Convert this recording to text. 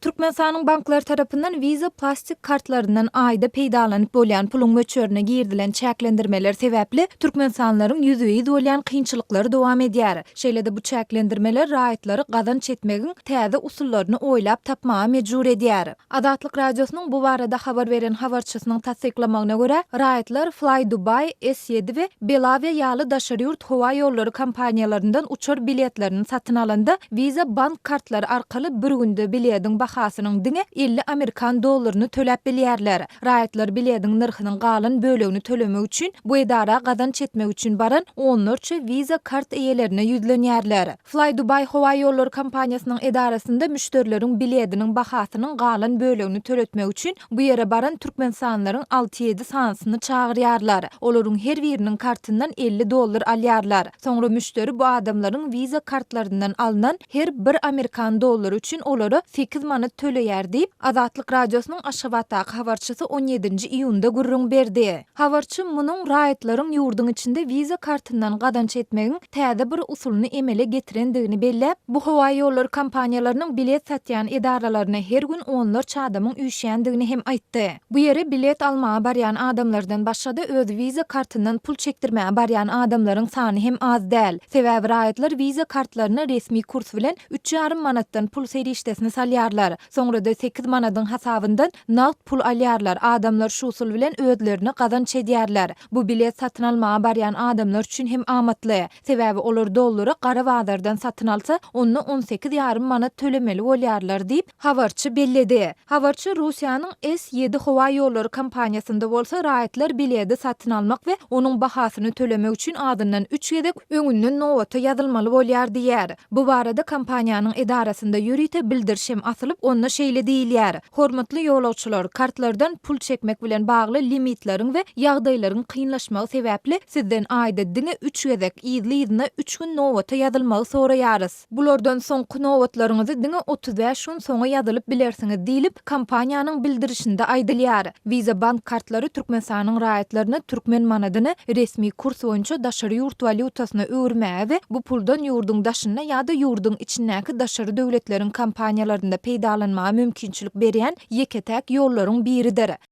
Türkmenistanyň banklary tarapyndan Visa plastik kartlaryndan aýda peýdalanyp bolýan puluň möçberine girizilen çäklendirmeler sebäpli türkmenistanlylaryň ýüzbe-ýüz bolýan kynçylyklary dowam edýär. Şeýle-de bu çäklendirmeler raýatlary gazanç etmegiň täze usullaryny oýlap tapmaga mejbur edýär. Azatlyk Radiosynyň bu barada habar beren habarçysynyň tassyklamagyna görä, raýatlar Fly Dubai, S ýedi we Belavia ýaly daşary ýurt howa ýollary kompaniýalaryndan uçar biletlerini satyn alanda, Visa bank kartlary arkaly bir günde bilediň bahasynyň diňe 50 amerikan dollaryny töläp bilýärler. Raýatlar bilediň nyrhynyň galan bölegini tölemek üçin bu edara gazanç etmek üçin baran onlarça Visa kart eýelerine ýüzlenýärler. Fly Dubai howa ýollary kompaniýasynyň edarasynda müşderileriň bilediniň bahasynyň galan bölegini töletmek üçin bu ýere baran türkmenistanlylaryň alty-ýedi sanysyny çagyrýarlar. Olaryň her biriniň kartyndan 50 dollar alýarlar. Soňra müşderi bu adamlaryň Visa kartlaryndan alnan her bir amerikan dollary üçin olara sekiz manat töleýär diýip, Azatlyk Radiosynyň Aşgabatdaky habarçysy on ýedinji iýunda gürrüň berdi. Habarçy munuň raýatlaryň ýurduň içinde Visa kartyndan gazanç etmegiň täze bir usulyny emele getirendigini belläp, bu howa ýollary kompaniýalarynyň bilet satýan edaralaryna her gün onlarça adamyň üýşýändigini hem aýtdy. Bu ýere bilet almaga barýan adamlardan başga-da öz Visa kartyndan pul çekdirmäge barýan adamlaryň sany hem az däl. Sebäbi raýatlar Visa kartlaryna resmi kurs bilen üç ýarym manatdan pul serişdesini salýarlar. Soňra-da sekiz manadyň hasabyndan nagt pul alýarlar. Adamlar şu usul bilen özlerine gazanç edýärler. Bu bilet satyn almaga barýan adamlar üçin hem amatly. Sebäbi olar dollary gara bazardan satyn alsa, onda on sekiz ýarym manat tölemeli bolýarlar diýip, habarçy belledi. Habarçy Russiýanyň S ýedi howa ýollary kompaniýasynda bolsa raýatlar biledi satyn almak we onuň bahasyny tölemek üçin azyndan üç gezek öňünden nobata ýazylmaly bolýar diýýär. Bu barada kompaniýanyň edarasynda ýörite bildiriş hem asylyp, onda şeýle diýilýär, Hormatly ýolagçylar, kartlardan pul çekmek bilen bagly limitleriň we ýagdaýlaryň kynlaşmagy sebäpli sizden aýda diňe üç gezek yzly-yzyna üç gün nobata ýazylmagy soraýarys. Bulardan soňky nobatlaryňyzy diňe 35 gün soňa ýazylyp bilersiňiz diýlip, kompaniýanyň bildirişinde aýdylýar. Visa bank kartlary Türkmenistanyň raýatlaryna türkmen manadyny resmi kurs boýunça daşary ýurt walýutasyna öwürmäge we bu puldan ýurduň daşynda ýa-da ýurduň içindäki daşary döwletleriň kompaniýalarynda peýdalanmaga mümkinçilik berýän ýeke-täk ýollaryň biridir.